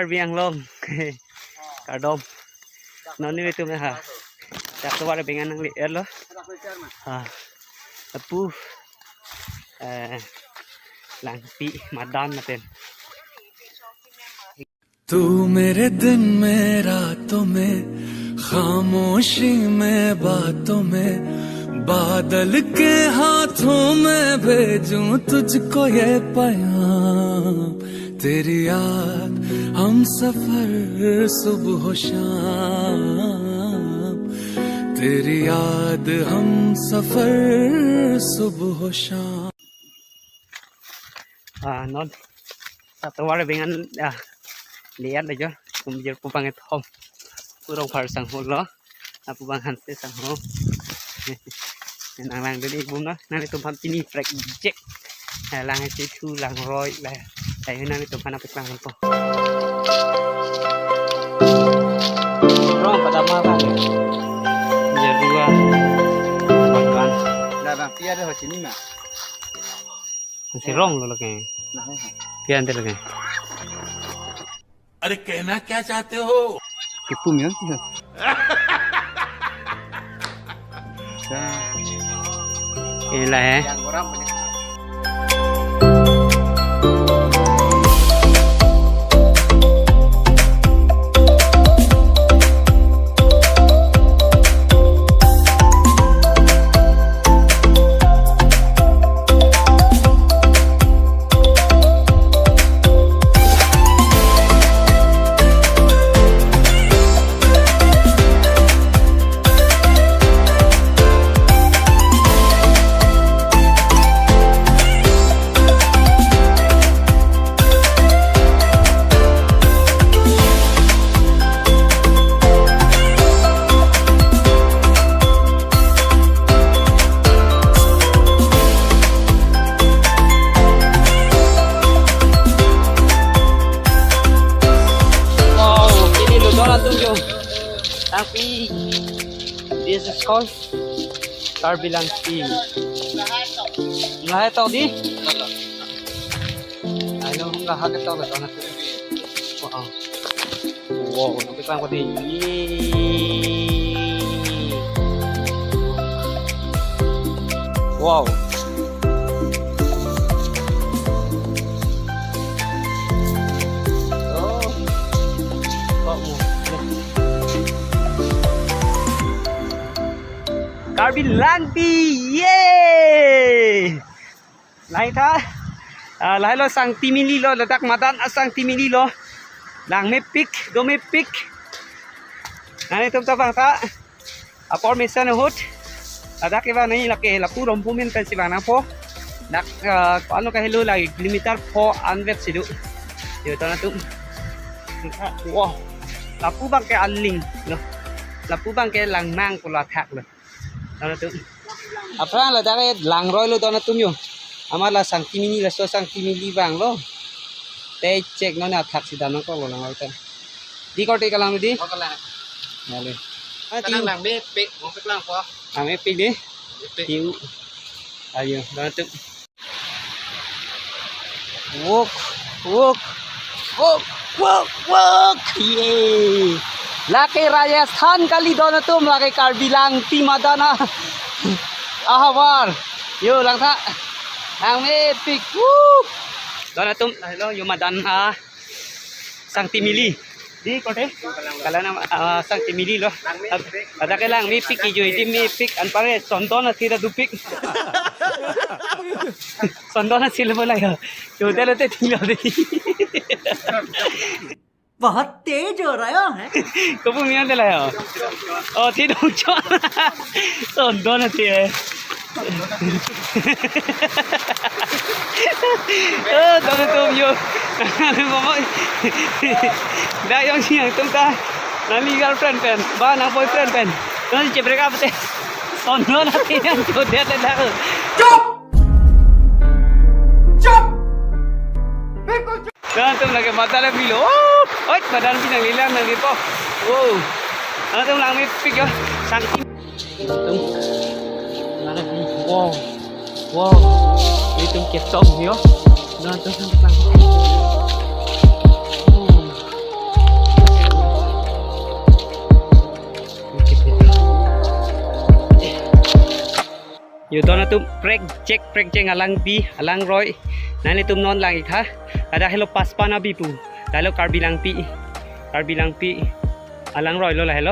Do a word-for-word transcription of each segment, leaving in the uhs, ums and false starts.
Karbi Anglong. Kardom. Non nelitum ha. Dak tovar abeng an nangle-etlo. Ha. Lapu. Eh, Langpi madan lapen. तू मेरे दिन में रातों में खामोशी में बातों में बादल के हाथों में भेजूं तुझको ये पैगाम तेरी याद हम सफर सुबह शाम तेरी याद हम सफर सुबह शाम. Ah, non. Sa tovar abeng an, ah, le-et lo jo. Kum jir pu bang ethom. Pu Rongphar sangho lo. Lapu bang Hanse sangho. Nang lang dei bum lo. Nanglitum aphan pini prek jek. Eh, lang isi thu langroi la. Lahei nanglitum aphan nangpaklang po. Rong pada ma bang. Jadua. Makan. Dah bang, pia deh ho chini ma. Si rong lo lake. Nah, hai, hai. Pian te lake. अरे कहना क्या चाहते हो? Kipu mian ti. Sa. Ila eh. Yang orang banyak. Wow, pini lo don atum jo. Tapi this is called Karbi Langpi. Lahai tok dei? Ai lo, lahai ketok lo don atum. Wow. Wow, nangpaklang pati. Wow. Oh. Kok mo. Karbi Langpi, yay! Lahai ta, ah, lahai lo Sangtimili lo, ladak madan a-Sangtimili lo. Langmepik, domepik. Nanglitum ta vang ta. Apor mesen ahut. Ladak kevang nangji lake lapu Rompumin pensi vang nangpo. Dak, ah, ko-an lo kahelo lake kilometer pho anvet si do. Yo, don atum. Wow. Lapu abang ke aling lo. Lapu abang ke langmang pulo athak lo. Don atum. Aphrang ladak ke langroi lo don atum yo. Amat la Sangtimili, laso Sangtimili vang lo. Te chek non athak si dam nangkok lo langroi ta. Dei korte kalang dei? Oh, kalang. Ya le. Ah, Kalang ti- langmepik, mo paklang po. Langmepik dei. Mepik. Tiu. Ayo, don atum. Wok, wok, wok, wok, wok. Ye. Lake Rajasthan kali don atum, lake Karbi Langpi madan a-, ahavar. Yo, langtha. Langmepik. Woo. Don atum, lahai lo, yo madan a. Sangtimili. Dei korte? Kalang, ah, Sangtimili lo. Ad-, ladak ke langmepik kejoi, dei mepik anparke sondon athir ta dopik. Sondon athir lo bo la yo. Yo, dei lo te thilo dei. बहुत तेज हो रहा है. Kopu mian dei la yo. Oh, thi dong chon. Sondon athir. Oh, don atum yo. Mama. Dak jongsi nangtum ta. Nangli girlfriend pen, ba nang boyfriend pen. Nangli cheprek ap te. Sondon athir nangchodet le dak. चुप! चुप! बिल्कुल चुप! Don atum lake madan le bilo. Oh, oi, madan pi nangli lang nangli po. Wow. Don atum langmepik yo. Sangti. Tum. Mana ni? Wow. Wow. Ilitum ketok yo. Nah, tum, tum, tum. Hmm. Yo, don atum, prekjek prekjek alangpi, alangroi. Nanglitum non lang-ik tha. Ladak helo Paspan Abi pu. Ladak helo Karbi Langpi. Karbi Langpi alangroi lo lahelo.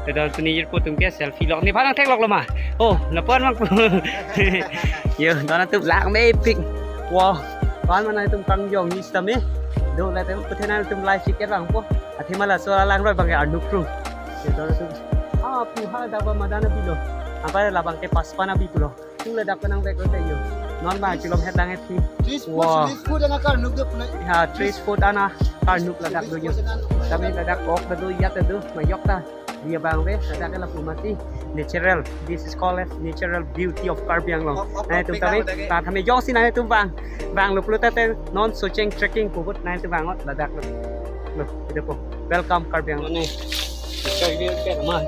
Te don atum, ne jirpo atum ke selfie lok. Nephan nangthekloklo ma? Oh, lapu-an abang pu. Yo, don atum, lang mepik. Wow. Pan mana atum kangjong ni sitame. Do la atum, puthe nanglitum life jacket abang po. Athema laso alangroi abang ke arnuk ru. Yo, don atum. Ah, pu ha, dak abang Madan Abi lo. Apa labang ke Paspan Abi pulo. Pu ladak penang vek lo te yo. Non abang chilom het dang het hi. Tris foot, wow. Tris foot ana karnuk do puna. Ya, tris foot ana karnuk ladak do yo. Kami ladak ok do, ya do, mayok ta. Dia abang ve, ladak ke lapu mati. Natural. This is called as natural beauty of Karbi Anglong. Of, of, nanglitum of, tabe, ladak ke. Ta kami jongsi nanglitum abang. Abang lo pulo ta te non Socheng trekking puvut nanglitum abang ot ladak lo. Lo, ida po. Welcome Karbi Anglong. Mane, Karbi Anglong ke ma.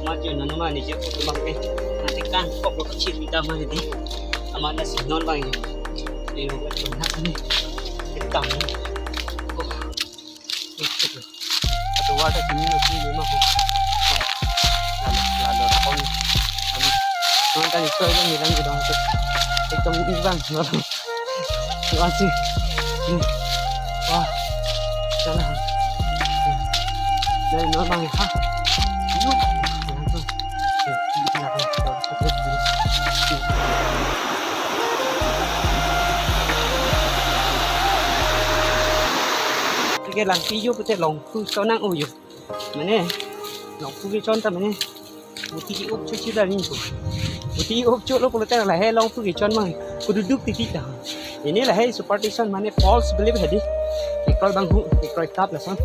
Ma jun nana ma ni je ko mak ke. Nanti kan kok lo kecil kita ma ni. Amat nasi non abang ni. Di lo ke tengah ni. Hitam ni. Oh. Itu lo. Atovar ta sini lo sini ma. Lalu, lalu rakon. Kami. Kami kan itu aja bilang gitu. Ekdom ini abang. Lalu. Terima kasih. Nih. Wah. Jalan. Dari normal, ha? Yuk. Ke langpi yo pute longphu chonang o yo. Mane, longphu kechon ta mane. Buti ke-op cho chila ning ko. Buti ke-op cholo pulote lahei longphu kechon ma. Kududuk titi ta. Ini lahei superstition mane false belief hedi. Ekroi banghu, ekroi kap lason.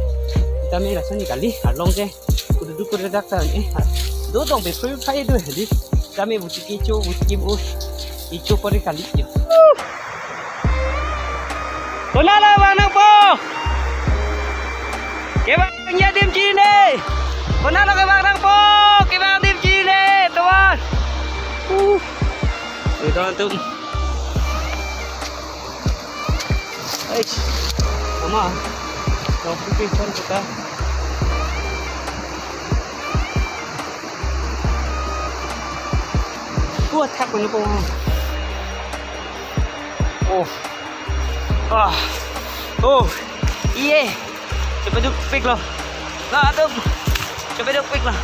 Sitame lason ni kali, arlong ke. Kududuk kududak ta eh. Do dong be free fire do hedi. Sitame buti kecho, buti ke-op. Kecho pore kali yo. Konat lo kevang nangpo? Kevang adim chine. Konat lo kevang nangpo? Kevang adim chine, teman. Uh. Ito atum. Ais. Ama. Longphu kechon kita. Kuat hak ko. Oh. Ah. Oh. Iye. Chepaduk pik lo. La atum. Chepaduk pik lo.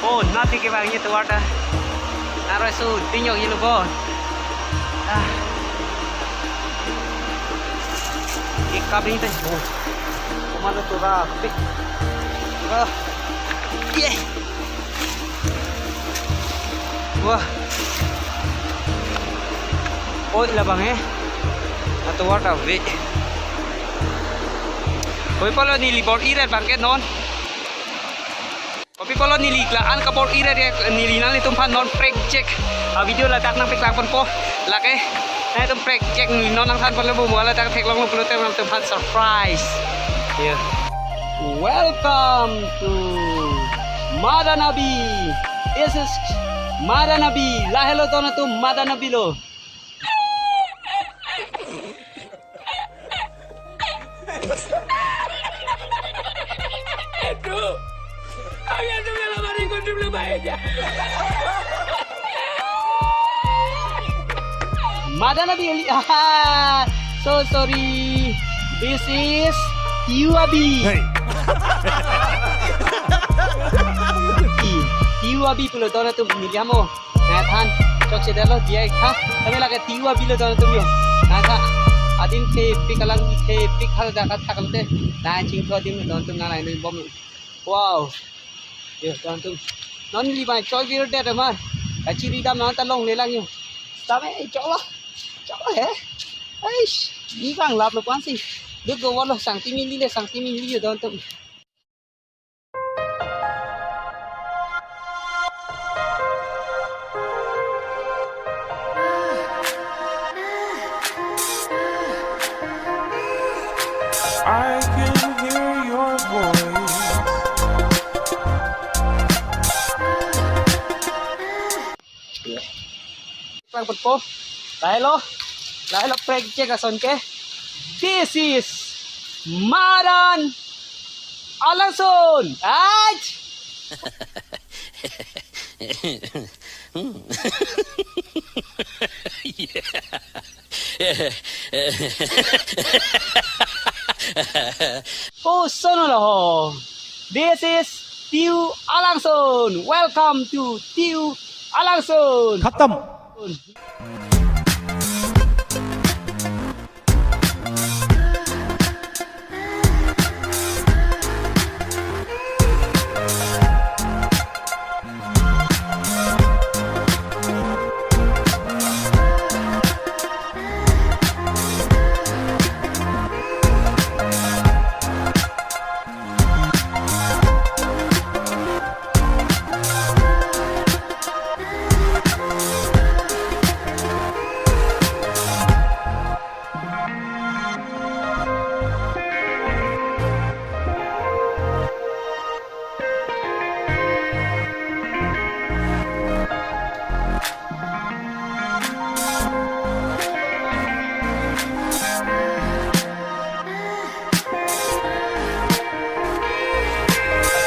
Oh, nati kevang ye tuar ta. Naro su tinyok ye lo bon. Ah. Ikabing te. Oh. Komando tura pik. Ah. Ye. Wah. Oi, labang eh. Atovar ta ave. Oi, palo neli bor-iret abang ke non. Kopi palo neli la-an kabor-iret ya, neli nanglitum aphan non prekjek a-video ladak nangpeklang ponpo. Lake. Nanglitum prekjek neli non nangthan ponlo, mo ladak theklonglo pulote nanglitum aphan surprise. Yeah. Welcome to Madan Abi. This is Madan Abi. Lahelo don atum, Madan Abi lo. Aduh. Kami atum dalam hari kunjung lebay aja. Madan Abi, ah, so sorry. This is Tiu Abi. Hey. Tiu Abi pulo don atum, neli amo. Nathan, chokche detlo dia ikha. Kami lake Tiu Abi lo don atum yo. Nathan, adim thepik, alang thepik, hal jagat thak kante. Na chingthu adim don atum, na lain bom. Wow. Yo, don atum. Non neli abang choi vir det ma. Kachiri dam non ta longlelang yo. Sitame choklo. Choklo he. Aish, ni bang lap lo kwan si. Dut go walo sangti mili le, sangti mili yo don atum. I can hear your voice. Lang ponpo. Lahelo. Lahelo prekjek ason ke. This is Madan Alangsun. Ait. Kosonlo ho. This is Tiu Alangsun. Welcome to Tiu Alangsun. Khatam.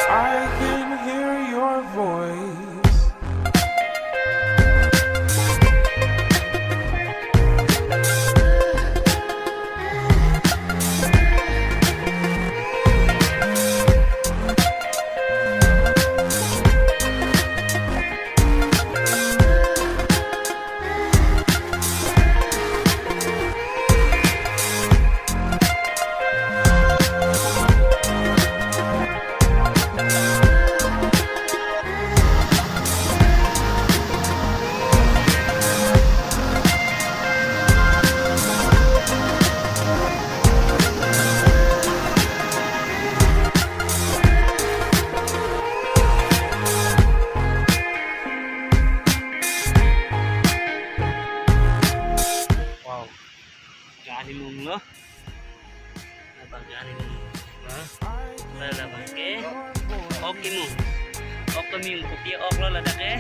I can hear your voice. Wow. Kali mung lo. Abang kali mung. Hah? Ladak abang ke. Ok ke mung. Ok ke mung, kopi ok lo ladak ke.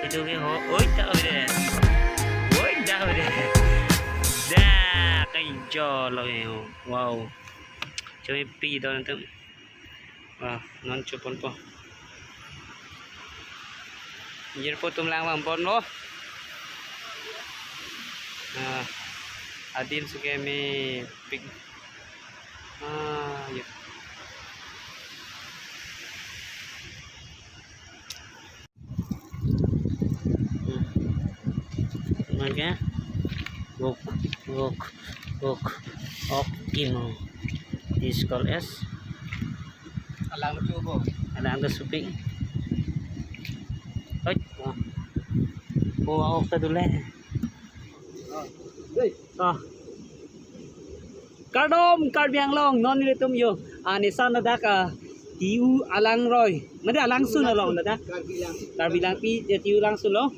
Itu ke ho. Oi, tak ada. Oi, tak ada. Dah, kain jol lo ke ho. Wow. Cuma pi do nanti. Ah, non choponpo. Jirpo atum lang vangponlo. Ah, adim suke mepik. Ah, ya. Hmm. Maka, wok, wok, wok. Ok ke mung. This call as. Alang tu bo. Alang tu suping. Oi. Oh, ok ta dule. Hei. Ah. Kardom Karbi Anglong, non nelitum yo. Ah, nesan ladak, ah, Tiu Alangroi. Mane Alangsun along ladak. Karbi Langpi. Karbi Langpi, ya, Tiu Alangsun lo.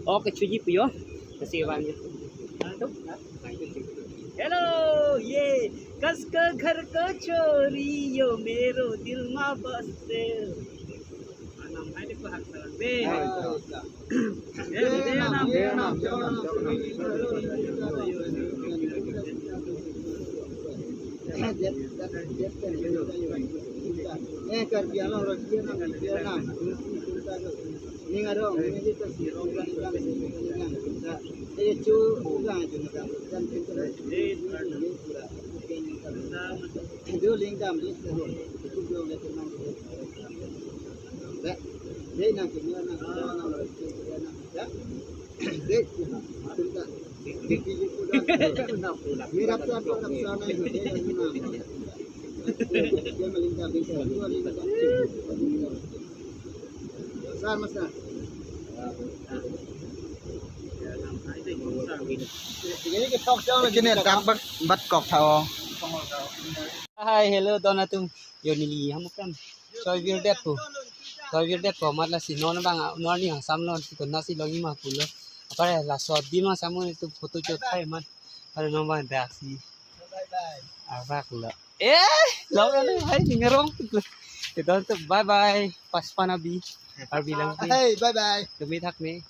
Ok, chuji pu yo. Kasih bang yo. Hello, ye. Kas ka ghar ka chori yo mero dil ma baste. Kini dak bat, bat kok tha o. Hi, hello, don atum. Yo neli hamukan. Soi virdetpo. Soi virdetpo, mat lasi non abang, non ni Assam lo, si kona si longi ma pulo. Apa ya, laso adim Assam lo itu photo chot hai man. Ada nomor dak si. Abak lo. Eh, lo kan hai ni ngerong tu. Itu untuk bye bye. Pas panabi. Karbi Langpi. Hey, bye bye. Kami thak ni.